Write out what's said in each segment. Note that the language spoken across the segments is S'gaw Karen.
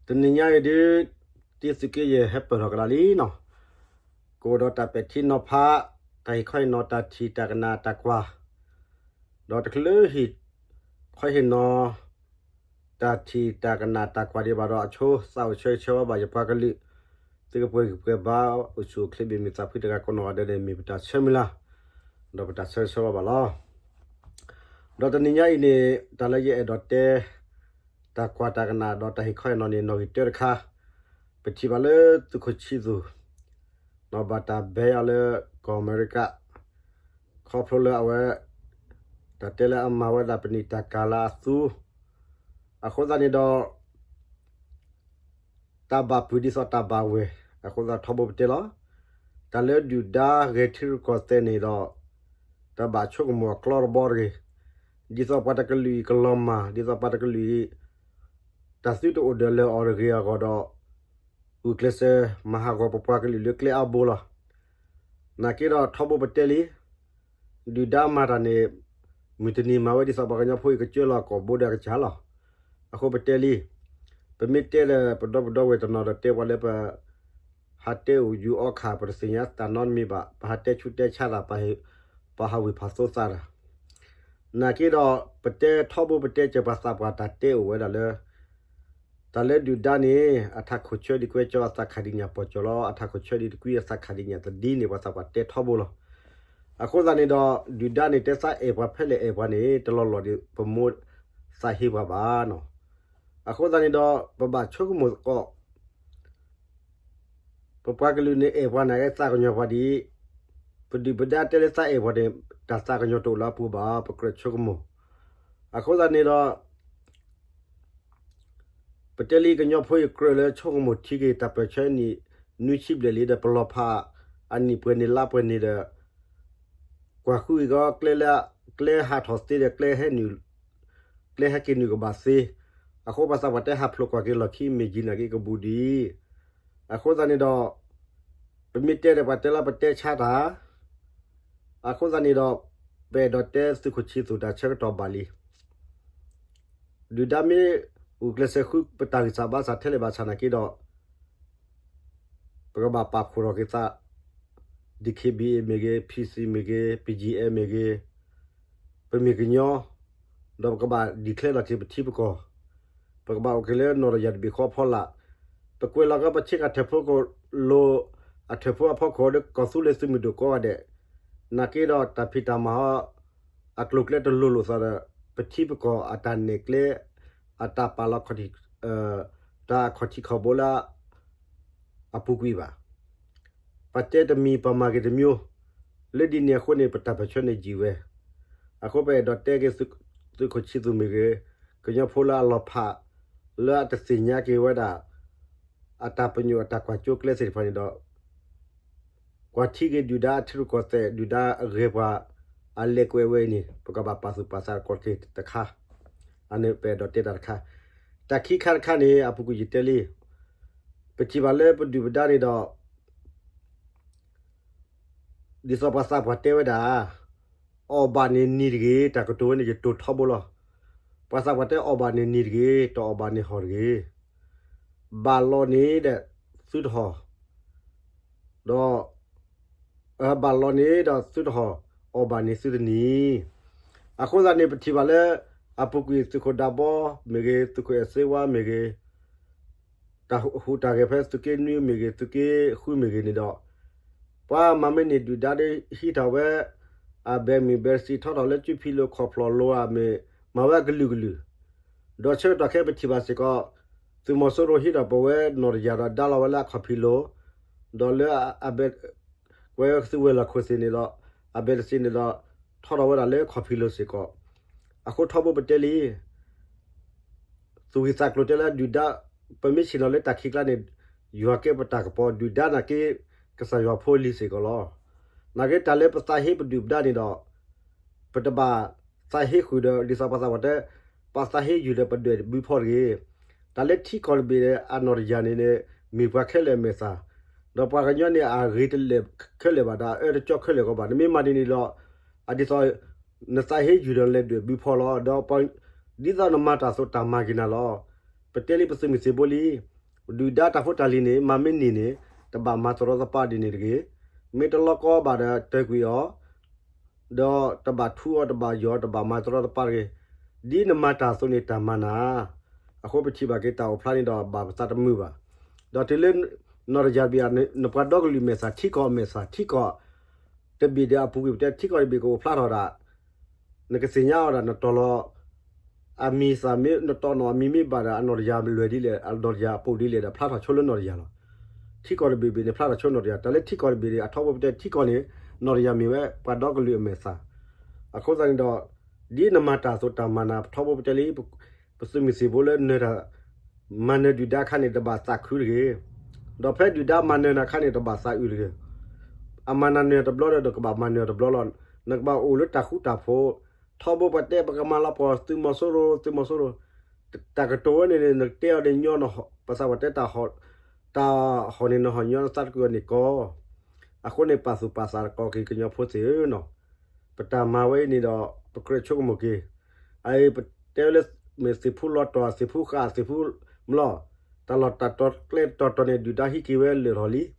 တနံၤညါအံၤဒုး တံသုးက့ယဲၢ်ဟဲပၢၢ်ထီၣ်ကဒါလံနီၤ, ကအိၣ်ဒီးတၢ်ပဲာ်ထံနီၤဖး, တၢ်ဟ့ၣ်ခီဟ့ၣ်နီၤ တၢ်ထံၣ်တၢ်ကနၣ်တၢ်ကွၢ်, ဒီးတချုးလၢဟ့ၣ်ခီဟ့ၣ်နီၤ တၢ်ထံၣ်တၢ်ကနၣ်တၢ်ကွၢ်ဒံးဘၣ်ဒီး အဆိသးအိၣ်ဆၢဂ့ၤဆၢဝါဘၣ်ယပှၤကလုာ် သုကပှဲၤဂံၢ်ပှဲၤဘါ အိၣ်ဆူၣ်အိၣ်ချ့ဘၣ်မုာ်သးဖှံတဂၤကိးနီၢ်ဂၤဒဲးန့ၣ် မ့ၢ်ပတၢ်ဆၢမုၢ်လၢ် ဒီးပတၢ်ဆၢဂ့ၤဆၢဝါဘၣ်လီၤ. ဒီးတနံၤညါအံၤန့ၣ် တၢ်လၢယအဲၣ်ဒိးတဲ တၢ်ကွၢ်တၢ်ကနၣ်ဒီးတၢ်ဟ့ၣ်ခီဟ့ၣ်နီၤန့ၣ် နီၣ်ဂံၢ်တၢတခါ, ပထံၣ်ဘၣ်လၢသုးခိၣ်ဆံသူၣ် ဘၣ်တၢ်ဘဲအီၤလၢကီၢ်အမဲရကၤ ခီဖျိလၢအဝဲ တၢ်တဲလၢအမၤဝဲဒၣ်ပနံာ်တၢ်ကၤလၢအသူ အဃိသတးန့ၣ်ဒီး တၢ်ဘၣ်ပုၢ်ဒ်သိးတၢ်ဘၣ်ဝဲၢ် အဃိသတးထီဘိပတဲလီၤ. တၢ်လၢဒုၣ်ဒါဂဲၤထံရူၢ်ကီၢ်သဲးန့ၣ်ဒီး တၢ်ဘၣ်ဆိကမိၣ်အကျီတဘီတဂ့ၤ, ဒ်သိးပှၤတကလုာ်အံၤကလီၤမၢ် ဒ်သိးပှၤတကလုာ်အံၤ တၢ်သုတအိၣ်ဒၢးလၢအီၤတဂ့ၤအဂီၢ်ဒီး ဂုာ်ကျဲးစၢးမၤဟးဂီၤပပှၤကလုာ်လၢကျဲအါဘိလီၤ. နာ်က့ဒီးထီဘိပတဲလံ ဒုၣ်ဒါမၤတၢ်န့ၣ် မုၢ်တနံၤမၤဝဲဒ်သိးပှၤကညီဖိအံၤကစၢလီၤကိာ်ဘိဒီးအကစၢ်လီၤ. အဃိပတဲလံ ပမ့ၢ်တဲဒီးပဒီပုၢ်ဒီဝဲၢ်တနီၤဒီးတဲပှၤလၢပ ဟးတဲအိၣ်ယူၤအီခး ပတသ့ၣ်ညါတၢ်နီတမံၤဘၣ် ပဟးတဲဆူးတဲဆါတၢ် ပဟးဝ့ၢ်ဖးသိသးတၢ် နာ်က့ဒီး ပတဲထီဘိပတဲစၢၤပှၤသးပှၢ်တၢ်တဲအိၣ်ဝဲဒၣ်လၢ တၢ်လၢဒုၣ်ဒါန့ၣ် အထးခိၣ်ဆၢဒံးကွဲကၠီ အသးခးဒံးညၣ်ပီၢ်ကၠီလီၤ. အထးခိၣ်ဆၢဒံးတကွံ အသးခးဒံးညၣ်သဒံန့ၣ် ပှၤသးပှၢ်တဲထီဘိလီၤ. အဃိသတးန့ၣ်ဒီး ဒုၣ်ဒါန့ၣ် တဲသးအဲၣ်ပှၤဖဲလဲၣ်အဲၣ်ပှၤန့ၣ် တလီၢ်လီၢ်ဒီး ပမိၢ်သးဟ့ပှၤဘၣ်နီၤ. အဃိသတးန့ၣ်ဒီး ပဘၣ်ဆိကမိၣ်သကိး ပပှၤကလုာ်န့ၣ် အဲၣ်ပှၤနာ်က့သးကညီၤပှၤဒ်အံၤ, ပဒုၣ်ပဒါတဲလၢသးအဲၣ်ပှၤန့ၣ် တၢ်သးကညီၤတအိၣ်လၢအပူၤဘၣ် ပကြၢးဆိကမိၣ်. အဃိသတးန့ၣ်ဒီး ပတဲလံကညီဖိအံၤကြၢးလၢဆိကမိၣ်ထံက့ၤ တၢ်ပၢၢ်ဆၢနံၣ်နွံဆံဘျဲၣ်လံဒီး ပလီၤဖးအနံၣ်ပှဲၤန့ၣ်လါပှဲၤန့ၣ်ဒီး ကွၢ်ဃုအံၤကီး ကျဲဟးထီၣ်သ့ဒီး ကျဲဟဲနုာ် ကျဲဟဲက့ၤနုာ်ကဘၣ်သ့, အဃိပှၤသးပှၢ်တဲဟးဖျိးကွၢ်က့ၤလီၢ်ခံမ့ၢ်ယံၤနာ်က့ကဘူးဒံး, အဃိသတးန့ၣ်ဒီး ပမ့ၢ်တဲဒီးပှၤတဲလၢပတဲဆါတၢ်, အဃိသတးန့ၣ်ဒီး ပအဲၣ်ဒိးတဲသုးခိၣ်ဆံသူၣ်တၢ်ဆၢကတီၢ်ဘၣ်လံ ဒုၣ်ဒါမ့ၢ်အိၣ်ကျဲးစၢးဃုပတၢ်ဂံၢ်စၢ်ဘါစၢ်ထဲလဲၣ်ဘၣ်ဆၣ်နာ်က့ဒီး ပကဘၣ်ပာ်ဖှိၣ်ထီၣ်က့ၤသး DKBA မ့ၢ်ဂ့ၤ, PC မ့ၢ်ဂ့ၤ, BGF မ့ၢ်ဂ့ၤ, ပမ့ၢ်ကညီ, ဒီးပကဘၣ် declare လီၤက့ၤပထံပကီၢ်, ပကဘၣ်အိၣ်က့ၤလၢနီၢ်တယၢ်တဘ့ၣ်ဃီအဖီလာ်, ပကွဲးလီၤက့ၤပဆ့ကၤထၢၣ်ဖိကလိၤ အထၢၣ်ဖိအဖီခိၣ်ဒီးကီၢ်သူလ့ၤသုးမုၢ်ဒိၣ်ကိးဂၤဒဲး, နာ်က့ဒီးတၢ်ဖံးတၢ်မၤဟီ အကျိၤကျဲတလိၤလိာ်သးဒီး ပထံပကီၢ်အတၢ်နဲၣ်ကျဲ အတၢ်ပာ်လီၤခီၣ်ထံး တၢ်ခီၣ်ထံးခီၣ်ဘိလၢ အပူၤကွံာ်ဘၣ်. ပတဲတမံၤပမၤက့ၤတမံၤ, လၢဒ်န့ၣ်အဃိန့ၣ် ပတၢ်ပၢၢ်ဆၢန့ၣ်ယံာ်ဝဲ, အဃိပအဲၣ်ဒိးတဲက့ၤသုးခိၣ်ဆံသူၣ်မ့ၢ်ဂ့ၤ, ကညီဖိလၢအလီၤဖး လၢအတသ့ၣ်ညါက့ၤဝဲဒၣ် အတၢ်ပညိၣ်အတၢ်ကွၢ်စိကျဲသ့ၣ်တဖၣ်န့ၣ်ဒီး ကွၢ်ထံက့ၤဒုၣ်ဒါအထံရူၢ်ကီၢ်သဲး ဒုၣ်ဒါအဂဲၤပှၤ အလဲၤကွဲးဝဲအံၤန့ၣ် ပကဘၣ်ပာ်သူၣ်ပာ်သးကီးက့ၤတခါ, အန့ၣ်ပအဲၣ်ဒိးတဲတၢ်တခါ, တၢ်ခံခါတခါန့ၣ် အပူၤကွံာ်ယတဲလံ, ပထံၣ်ဘၣ်လၢပဒုၣ်ပဒါန့ၣ်ဒီး ဒ်သိးပှၤသးပှၢ်တဲဝဲဒၣ်, အီၣ်ဘၣ်န့ၣ်နံၤတဂ့ၤ, တၢ်ကတိၤဝဲန့ၣ်ယတိၤထီဘိလီၤ. ပှၤသးပှၢ်တဲအီၣ်ဘၣ်န့ၣ်နံၤတဂ့ၤ, တအီၣ်ဘၣ်န့ၣ်ဟီၣ်တဂ့ၤ, ဘၣ်လီၤန့ၣ်ဒီးသုတဟီၣ်, ဒီး ဘၣ်လီၤန့ၣ်ဒီးသုတဟီၣ်, အီၣ်ဘၣ်န့ၣ်သုတနံၤ, အဃိသတးန့ၣ် ပထံၣ်ဘၣ်လၢ အပူၤကွံာ်သုးခိၣ်ဒးဘီမ့ၢ်ဂ့ၤ, သုးခိၣ်အဲၣ်စ့ဝါမ့ၢ်ဂ့ၤ, တၢ်ဟူးတၢ်ဂဲၤဖဲသုးက့နွံမ့ၢ်ဂ့ၤ, သုးက့ဃုမ့ၢ်ဂ့ၤန့ၣ်ဒီး, ပှၤမၤမ့ၢ်န့ၢ်ဒုၣ်ဒါဒီးဟံးထီၣ်ဝဲ အဘဲမုၢ်ဘဲတစံး ထီထီၣ်လၢကုဖံးလိာ်ခီၣ်ဖျီၣ်လိၤဧါမ့ၢ် မၤဝဲအကလုာ်ကလုာ်, ဒီးဆၢကတီၢ်ခဲပထံၣ်ဘၣ်စ့ၢ်ကီး သုးမီၤစိရိၤဟံးထီၣ်ပဝဲနီၢ်တယၢ်ဒီးဒါလီၤဝဲလၢအခီၣ်ဖံးလိာ်, ဒီးလၢအဘဲ ဝဲသုးဝဲၤလီၢ်ခိၣ်သ့ၣ်န့ၣ်ဒီး အဘဲတစံးန့ၣ်ဒီး ထီထီၣ်ဝဲဒၣ်လၢခီၣ်ဖံးလိာ်စ့ၢ်ကီး, အဃိထီဘိပတဲလံ သူၣ်ဝံၣ်သးကျိၤတဲလၢဒုၣ်ဒါ ပမ့ၢ်ဆ့ၣ်နီၤလၢတၢ်ခံးကျါန့ၣ် ယွၤကဲပတၢ်ကပီၤ ဒုၣ်ဒါနာ်က့ ကစၢ်ယွၤဖိလံစ့ၢ်ကီးလီၤ. နာ်က့တၢ်လၢပသးဟ့ပဒုၣ်ပဒါန့ၣ်ဒီး ပတဘၣ်သးဟ့ဃုာ်ဒီး ဒ်သိးပှၤသးပှၢ်တဲ ပသးဟ့ယုၢ်ဒီးပဒွဲၣ်ဘုဖီတဂ့ၤ. တၢ်လၢထံကီၢ်တဘ့ၣ်ဒီးအနီၢ်တယၢ်န့ၣ်န့ၣ် မ့ၢ်ပှၤခဲလၢာ်အမဲာ်သၣ်, ဒီးပှၤကညီန့ၣ်အဂ့ၤတလဲၣ်ခဲလၢာ်ဘၣ်ဒီး အအၢတကၠီခဲလၢာ်ကီးဘၣ်. နမ့ၢ်မၤဒ်န့ၣ်ဒီး အဒ်သိး နသးဟ့ယုၢ်ဒီးလဲၤဒွဲၣ်ဘုဖီလီၤ. ဒီး ဒ်သိးနမၤတၢ်သိးတၢ်မၤက့ၤနၤလီၤ. ပတဲလံပသုးမုၢ်သံၣ်ဘိလံ, ဒုၣ်ဒါတၢ်ဖိတၢ်လံၤန့ၣ် မၤမ့ၢ်န့ၢ်န့ၣ် တဘၣ်မၤတရီတပါဒ်န့ၣ်တဂ့ၤ. မ့ၢ်တလီကီဘၣ်ဒီးတၢၤကွံာ်အီၤ, ဒီးတဘၣ်ထူအီၤ တဘၣ်ယီၤ တဘၣ်မၤတရီတပါတဂ့ၤ. ဒ်နမၤတၢ်အသိးန့ၣ် တၢ်မၤနၤ အဃိပထံၣ်ဘၣ်က့ၤတၢ်အိၣ်ဖျါန့ၣ်ဒီး ဘၣ်ပသးတမုာ်ဘၣ်. ဒီးတုၤလၢ နီၢ်တယၢ်တဘ့ၣ် နပှၤဒီကလုာ်မဲာ်ဆှး ထံကီၢ်အမဲာ်ဆှး ထံကီၢ်တဘ့ၣ်ဒီးအပူၤကွံာ် ပတဲထံကီၢ်တဘ့ၣ်ကအိၣ်ဖျါထီၣ်ဒၣ် နကသ့ၣ်ညါအီၤဒၣ် နတီၢ်လီၤ အမံၤသၣ်မ့ၢ် နတီၢ်နီၣ်အမံၤမ့ၢ်ဘၣ်ဒီး အနီၢ်တယၢ်လွဲၢ်ဒ်လဲၣ် အနီၢ်တယၢ်အပူၤဒ်လဲၣ်ဒီး ဖျါထီၣ်ဆိလၢနီၢ်တယၢ်လီၤ. ထံကီၢ်တဘ့ၣ်ဘ့ၣ်န့ၣ် ဖျါထီၣ်ဆိနီၢ်တယၢ် တၢ်လၢထံကီၢ်တဘ့ၣ်န့ၣ် အထီဘိပတဲထံကီၢ်န့ၣ် နီၢ်တယၢ်မ့ၢ်ဝဲပှၤဒီကလုာ်အမဲာ်သၣ်. အဃိသတးန့ၣ်ဒီး ဒ်နမၤတၢ်အသိးတၢ်မၤနၤ ပထီဘိပတဲလံ ပသုးမုၢ်သံၣ်ဘိလၢနၢၤတၢ် မၤနၢၤဒုၣ်ဒါအခါန့ၣ် တဘၣ်သးခုတဂ့ၤ. ဒီးဖဲဒုၣ်ဒါမၤနၢၤနၤအခါန့ၣ် တဘၣ်သးအုးတဂ့ၤ. အမၤနၢၤနၤတဘျီဒီး နကဘၣ်မၤနၢၤတဘျီလီၤ. နကဘၣ်အိၣ်လၢတၢ်ဃူတၢ်ဖိး, ထီဘိပှၤတဲပကမၤလီၤပှီၢ်သုးမီၤစိရိၤ သုးမီၤစိရိၤ, တၢ်ကတိၤဝဲန့ၣ်န့ၣ် နကတဲအီၤန့ၣ်ညီ ပသးပှၤတဲတၢ်ဟီၣ်န့ၣ် နဟီၣ်ညီနသးတကုာ်အီၤန့ၣ်ကီ အဃိန့ၣ် ပာ်သူၣ်ပာ်သးတကီက့ၤ ကညီဖိသ့ၣ်ဧၢနီၤ, ပတၢ်မၤဝဲအံၤန့ၣ်ဒီး ပကြၢးဆိကမိၣ်က့ၤ, အအံၤပတဲဝဲလၢ မ့ၢ်သ့ၣ်ဖူလီၤတီၢ် သ့ၣ်ဖူဃာ် သ့ၣ်ဖူမျီ, တၢ်လီၢ်တၢ်ကျဲတီၤတီၤန့ၣ် ဒုၣ်ဒါဟံးက့ၤဝဲလၢာ်ထီၣ်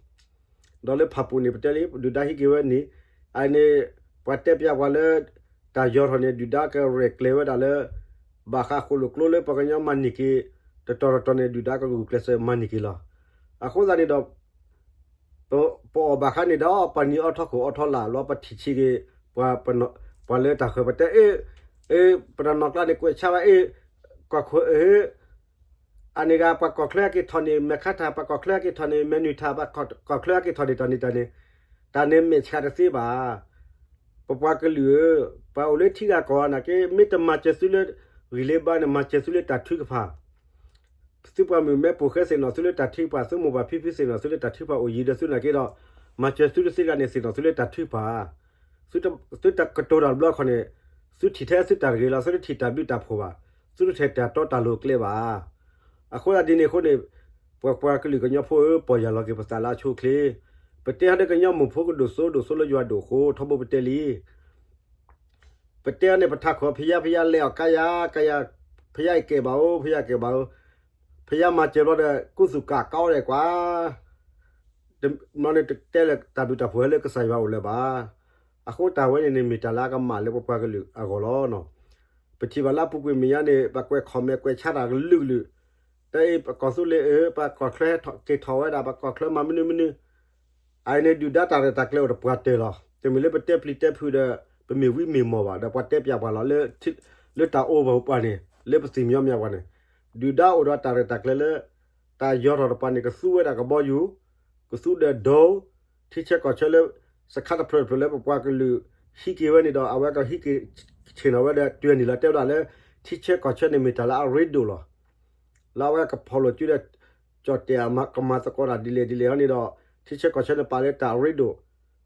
လံ, ဒီးလၢဖၣ်ပူၣ်န့ၣ် ပတဲလံ ဒုၣ်ဒါဟံးက့ၤဝဲန့ၣ်, အန့ၣ် ပှၤတဲပျးပှၤလၢ တၢ်ယီၤထီၣ်န့ၣ် ဒုၣ်ဒါကရဲၣ်ကျဲၤဝဲဒၣ်လၢ ဘၣ်ဃးဃိၣ်လိာ်ကျိလၢပှၤကညီမၤန့ၢ်က့ၤ တတီၤတတီၤန့ၣ် ဒုၣ်ဒါကဂုာ်ကျဲးစၢးမၤန့ၢ်က့ၤလီၤ. အဃိသတးန့ၣ်ဒီး ပအီၣ်ဘၣ်ဃးန့ၣ်ဒီး ပှၤနံၤအီၣ်ထီၣ်ခိၣ်အီၣ်ထီၣ်လာ်လီၤ ပထံၣ်ဆံးက့ၤ ပှၤလၢတၢ်ဃၢၤ ပတဲ အ့ ပတၢ်နီၣ်ကျါန့ၣ် ကွဲးဆါဝဲ အ့ ကီၢ်ခိၣ်အ့ အန့ၣ်ဂ့ၤ ပှၤကီၢ်ချၢဟဲက့ၤထီၣ်န့ၣ် မဲာ်ခါထၢၣ် ပှၤကီၢ်ချၢဟဲက့ၤထီၣ်န့ၣ် မဲာ်နုာ်ထၢၣ် ပှၤကီၢ်ချၢဟဲက့ၤထီၣ်န့ၣ် တၢ်န့ၣ်တၢ်န့ၣ်, တၢ်န့ၣ်မဲာ်ဆှးတသ့ဘၣ်. ပပှၤကလုာ်ဧၢ, ပှၤအိၣ်လၢထံဂၤကီၢ်ဂၤနာ်က့ မ့ၢ်တမၤစၢၤသုလၢဂံၢ်လၢဘါန့ၣ် မၤစၢၤသုလၢတၢ်ထုကဖၣ် သုပှၤမုၣ်မဲပိာ်ဃဲသ့ၣ်နီၣ်သုလၢတၢ်ထုကဖၣ် သုမိၢ်ပၢ်ဖံဖုသ့ၣ်နီၣ်သုလၢတၢ်ထုကဖၣ်အိၣ်ယံၤဒီးသုနာ်က့ဒီး မၤစၢၤသုတသ့တဂၤန့ၣ်သ့ၣ်နီၣ်သုလၢတၢ်ထုကဖၣ်, သုတကတိၤတၢ်တဘျီခီန့ၣ် သုထံၣ်ထဲသုတၢ်တဂ့ၤလီၤ သုတထံၣ်တၢ်ဘျုးတၢ်ဖှိၣ်ဘၣ်, သုတထံၣ်တၢ်တီတၢ်လိၤကျဲဘၣ်. အဃိသတးဒ်န့ၣ်အဃိန့ၣ် ပပှၤကလုာ်ကညီဖိဧၢ ပီၢ်ယၢ်လီၤက့ၤပသးလၢအဆိအချ့, ပတဲဟီဒီးကညီမိၢ်ဖိကဒိၣ်စိဒိၣ်စိလၢယွၤဒိၣ်အဃိ ထီဘိပတဲလံ ပတဲအီၤန့ၣ် ပထးခိၣ်ဖယါ ဖယါလဲၤအီၤကါယၤ ကါယၤ, ဖယါအံၤကဲဘၣ်ဧိၤ ဖယါကဲဘၣ်ဧိၤ, ဖယါမၤစၢၤဘျီဒီး ကူသူၣ်ကၣ်ကါအီၤဒီးကွၢ်, မ့ၢ်န့ၣ်တတဲလၢတၢ်ဘျုးတၢ်ဖှိၣ်ဟဲလၢကစၢ်ယွၤအိၣ်လၢၤဘၣ်. အဃိတၢ်ဝဲန့ၣ်န့ၣ် မ့ၢ်တၢ်လၢအကမၣ်လၢပပှၤကလုာ်အဂီၢ်လီၤ. ပထံၣ်ဘၣ်လၢအပူၤကွံာ်မဲာ်ညါန့ၣ် ပှၤကွဲး comment ကွဲးဆါတၢ်ကလုာ်ကလုာ်, တၢ်အံၤပကီၢ်သူလ့ၤဧၢ ပှၤကီၢ်ချၢဟဲက့ၤထီၣ်ဝဲဒၣ် ပှၤကီၢ်ချၢမၤမနုၤမနုၤ အအံၤန့ၣ်ဒုၣ်ဒါတၢ်ရဲၣ်တၢ်ကျဲၤအိၣ်တပှၢ်တၢၢ်လီၤ. တမ့ၢ်လၢပတဲပျံၤတဲဖုးဒီး ပမ့ၢ်ဝံမ့ၢ်မီၢ်ဘၣ် ဒီးပှၤတဲပျးပှၤလီၤ လၢတၢ်အိၣ်ဘၣ်ပှၤန့ၣ် လၢပသ့ၣ်မညီမညီပှၤန့ၣ် ဒုၣ်ဒါအိၣ်ဒီးတၢ်ရဲၣ်တၢ်ကျဲၤလၢ တၢ်ယီၤထီၣ်တပှၢ်န့ၣ် ကသူဝဲဒၣ်ကဘီယူၤ, ကသူဒီးဒိ ထံဆၢကီၢ်ဆၢလၢ စခါတဖျၢၣ်တဖျၢၣ်လၢပပှၤကလုာ်ဟံးက့ၤဝဲန့ၣ်ဒီး အဝဲကဟံးက့ၤဆ့ၣ်နီၤဝဲဒီး တုၤန့ၣ်လီၤ တဲဝဲဒၣ်လၢ ထံဆၢကီၢ်ဆၢန့ၣ်မ့ၢ်တၢ်လၢအရ့ဒိၣ်လီၤ. လၢအဝဲကဖီၣ်လိာ်စုဒီး ကၠီၣ်တဲၣ်အကမၤသကိးတၢ်ဒ်လဲၣ်ဒ်လဲၣ်ဟီန့ၣ်ဒီး ထံဆၢကီၢ်ဆၢန့ၣ်ပာ်လၢတၢ်အရ့ဒိၣ်,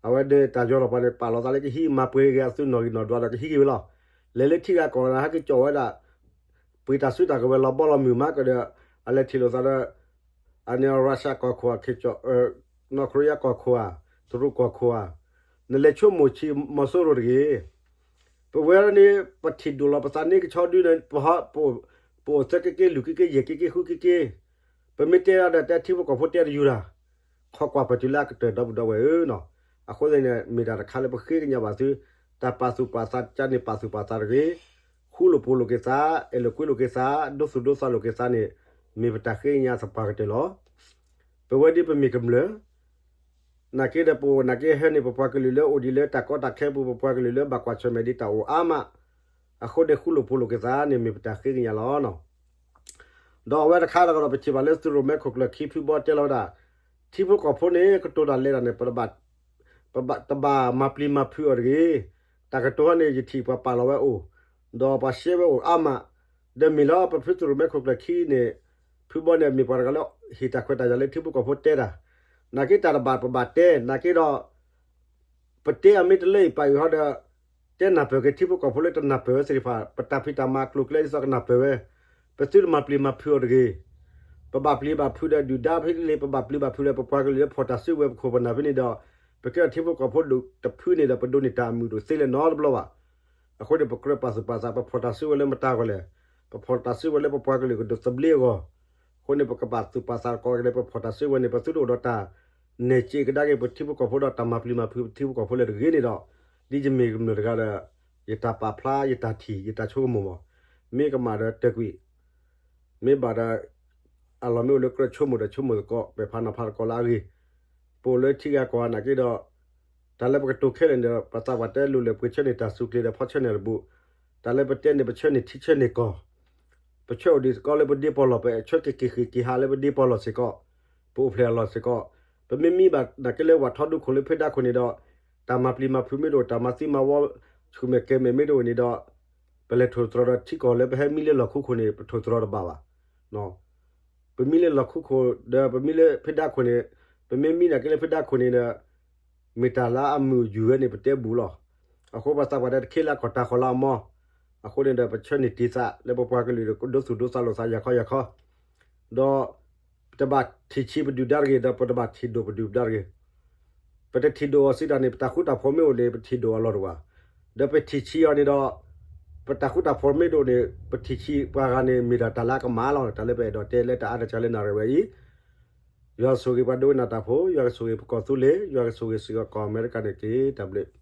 အဝဲန့ၣ်တၢ်ယီၤထီၣ်ပှၤန့ၣ် ပာ်လီၤသးလၢကဟံးမၤပှ့ၤက့ၤအသုးနီၣ်ဂံၢ်နီၣ်ဒွးဒီးကဟံးက့ၤဝဲလီၤ. လဲၤလၢထံဂၤကီၢ်ဂၤဟဲက့ၤကၠီၣ်ဝဲဒၣ် ပှ့ၤတၢ်စုတၢ်ကဝဲၤလီၤဘီလီၤမုၢ်မးကဒီး အလဲၤထံၣ်လိာ်သးဒီး အန့ၣ် Russia ကီၢ်ခိၣ်ဧါ ခ့ၣ်ကၠီၣ် နီၢ်ကရံယါကီၢ်ခိၣ်ဧါ တရူးကီၢ်ခိၣ်ဧါ, နလဲၤဆိကမိၣ်ဆံးမီၤစိရိၤတဂ့ၤ. ပဝဲန့ၣ် ပထံၣ်ဒိၣ်လီၤပသးန့ၣ်ကဆီဒုန့ၣ် ပ ပအိၣ်သၢက့က့ လွံၢ်က့က့ ယဲၢ်က့က့ ဃုက့က့, ပမ့ၢ်တဲအီၤဒီး တဲထံဖိကီၢ်ဖိတဲတယုၢ်တၢ်, ခီကွၢ်ပတုၤလၢအကတၢၢ်ဒီပုၢ်ဒီဝဲၢ်ဧၢနီၤ. အဃိသတးန့ၣ် မ့ၢ်တၢ်တခါလၢပဃ့ကညးဘၣ်သု, တၢ်ပာ်သူၣ်ပာ်သးကန့ၣ်ပာ်သူၣ်ပာ်သးတဂ့ၤ, ဃူလိာ်ဖိးလိာ်က့ၤသး, အဲၣ်လိာ်ကွံလိာ်က့ၤသး, ဒိသူၣ်ဒိသးလိာ်က့ၤသးန့ၣ် မ့ၢ်ပတၢ်ဃ့ကညးသပှၢ်ကတၢၢ်လီၤ. ပဝဲဒ်ပမ့ၢ်ကမျၢၢ် နာ်က့ဒီးပအိၣ်နာ်က့ဟဲန့ၣ် ပပှၤကလုာ်လၢအိၣ်ဒံးလၢတၢ်ကီတၢ်ခဲပူၤ ပပှၤကလုာ်လၢဘၣ်ကွၢ်ဆၢၣ်မဲာ်ဒံးတၢ်အိၣ်အါမး, အဃိန့ၣ်ဃူလိာ်ဖိးလိာ်က့ၤသးန့ၣ် မ့ၢ်ပတၢ်ဃ့ကညးလီၤ. ဒီးအဝဲတခါဒီး ပထံၣ်ဘၣ်လၢသုးရိၣ်မဲခိၣ်ကျၢၢ်ခံဖုဘီတဲလီၤဝဲဒၣ်, ထံဖိကီၢ်ဖိန့ၣ် ကတိၤတၢ်လဲၤတၢ်န့ၣ် ပတဘၣ်မၤပျံၤမၤဖုးအီၤတဂ့ၤ. တၢ်ကတိၤဟီန့ၣ် ယထံၣ်ပှၤပာ်လီၤဝဲအိၣ်, ဒီးပှၤရှဲဝဲအိၣ်အါမး, ဒီးမ့ၢ်လၢပဖုသုးရိၣ်မဲခိၣ်ကျၢၢ်ခံန့ၣ် ဖုဘီန့ၣ် မ့ၢ်ပှၤတဂၤလၢဟ့ၣ်တၢ်ခွဲးတၢ်ယာ်လၢထံဖိကီၢ်ဖိတဲတၢ်, နာ်က့တၢ်တဘၣ်ပဘၣ်တဲ, နာ်က့ဒီး ပတဲအမ့ၢ်တလၢအံၤပာ်အံၤဟီဒီး တဲနၢ်ပၢၢ်က့ၤထံဖိကီၢ်ဖိလၢတနၢ်ပၢၢ်ဝဲသ့ၣ်တဖၣ် ပတၢ်ဖံးတၢ်မၤကျိၤကျဲဒ်သိးကနၢ်ပၢၢ်ဝဲ, ပသုတမၤပျံၤမၤဖုးအီၤတဂ့ၤ. ပဘၣ်ပျံၤဘၣ်ဖုးဒီးဒုၣ်ဒါဖဲန့ၣ် ပဘၣ်ပျံၤဘၣ်ဖုးဒီးပပှၤကလုာ်လၢဖီၣ်တၢ်စုကဝဲၤပခိၣ်ပနၢ်ဖဲန့ၣ်ဒီး ပကဲထံဖိကီၢ်ဖိဒိၣ်တဖုန့ၣ်ဒီး ပဒိးန့ၢ်တၢ်အမုာ်ဒိၣ်သ့လၢၤနီတဘျီဘၣ်. အဃိန့ၣ် ပကြၢးပာ်သူၣ်ပာ်သး ပဖီၣ်တၢ်စုကဝဲၤလၢမတၤအဂီၢ်လဲၣ်, ပဖီၣ်တၢ်စုကဝဲၤလၢပပှၤကလုာ်ကဒိးသဘျ့အဂီၢ်, ဃူ အဃိန့ၣ် ပကဘၣ်သူၣ်ပာ်သးကီးကလဲာ် ပဖီၣ်တၢ်စုကဝဲၤန့ၣ် ပသုတအိၣ်ဒီးတၢ်နဲၣ်စ့ကဒါက့ၤ ပထံဖိကီၢ်ဖိဒီးတၢ်မၤပျံၤမၤဖုးပထံဖိကီၢ်ဖိလၢတဂ့ၤန့ၣ်ဒီး ဒ်ယမ့ၢ်ကမျၢၢ်တဂၤဒီး ယတၢ်ပာ်ဖျါ ယတၢ်ထံၣ် ယတၢ်ဆိကမိၣ်မး, မ့ၢ်ကမၣ်ဒီးတၢၢ်ကွံာ် မ့ၢ်ဘၣ်ဒီး အလီၢ်မ့ၢ်အိၣ်လၢကြၢးဆိကမိၣ်ဒီးဆိကမိၣ်သကိး ပဲာ်ဖးနီၤဖးသကိးလၢအဂ့ၤ, ပအိၣ်လၢထံဂၤကီၢ်ဂၤနာ်က့ဒီး တၢ်လၢပကတိၤခဲလၢာ်န့ၣ်ဒီး ပသးပှၢ်တဲလိၤလၢ ပှ့ၤဆၢန့ၢ်တၢ်စူၢ်ကျ့ၤဒီး ဖီဆၢန့ၢ်တဘူး, တၢ်လၢပတဲန့ၣ် ပဆၢန့ၢ်ထံဆၢန့ၢ်ကီၢ်, ပဆၢအိၣ်ဒံးသကိးလၢပဒ့ပီၢ်လီၢ် ပဆၢက့ၤက့ၤဃ့ၢ်က့ၤဟးလၢပဒ့ပီၢ်လီၢ်စ့ၢ်ကီး, ပအိၣ်ဖျဲၣ်အလီၢ်စ့ၢ်ကီး, ပမ့ၢ်မံဘၣ်နာ်က့လၢပှၤထီဒူခိၣ်လၢဖဲဒၣ်ခိၣ်န့ၣ်ဒီး တၢ်မၤပျံၤမၤဖုးမ့ၢ်တအိၣ် တၢ်မၤသံမၤဝီ ဆူၣ်မဲာ်ကဲၤမဲာ်မ့ၢ်တအိၣ်န့ၣ်ဒီး ပလဲၤထိၣ်သတြီၤဒီးထံကီၢ်လၢပဟဲမံလၢလီၢ်ခူခိၣ်န့ၣ် ပထိၣ်သတြီၤတဘၣ်ဘၣ်. ပမံလၢလီၢ်ခူခိၣ်ဒီး ပမံလၢဖဲဒၣ်ခိၣ်န့ၣ်, ပမ့ၢ်မံနာ်က့လၢဖဲဒၣ်ခိၣ်န့ၣ်ဒီး မ့ၢ်တၢ်လၢအမုာ်ယုာ်ဝဲန့ၣ် ပတဲဘူးလီၤ. အဃိပသးပှၢ်တဲတခ့လၢကီၢ်တၢ်ဃီၤလၢအမီ, အဃိန့ၣ်ဒီး ပဆၢန့ၢ်တံာ်သးလၢပပှၤကလုာ်ဒီး ဒိသူၣ်ဒိသးလိာ်သးယၤခီယၤခီ, ဒီး ပတဘၣ်ထံၣ်ဆံးပဒုၣ်ဒါတဂ့ၤ ဒီးပတဘၣ်ထံၣ်ဒိၣ်ပဒုၣ်ဒါတဂ့ၤ. ပတထံၣ်ဒိၣ်အီၤစံးတၢ်န့ၣ် ပတၢ်ဃူတၢ်ဖိးမ့ၢ်အိၣ်န့ၣ် ပထံၣ်ဒိၣ်အီၤလီၤတဝၢ်, ဒီးပထံၣ်ဆံးအီၤန့ၣ်ဒီး ပတၢ်ဃူတၢ်ဖိးမ့ၢ်တအိၣ်န့ၣ် ပထံၣ်ဆံးပှၤဂၤန့ၣ် မ့ၢ်ဒၣ်တၢ်လၢအကမၣ်လီၤ. တၢ်လၢပအဲၣ်ဒိးတဲလၢတၢ်အါတၢ်စှၤလၢနၣ်ရံၣ်ဝဲအံၤ, ယွၤကဆိၣ်ဂ့ၤပှၤဒိကနၣ်တၢ်ဖိ, ယွၤကဆိၣ်ဂ့ၤပကီၢ်သူလ့ၤ, ယွၤကဆိၣ်ဂ့ၤစ့ၢ်ကီးကီၢ်အမဲရကၤန့ၣ်တက့ၢ်. တၢ်ဘျုး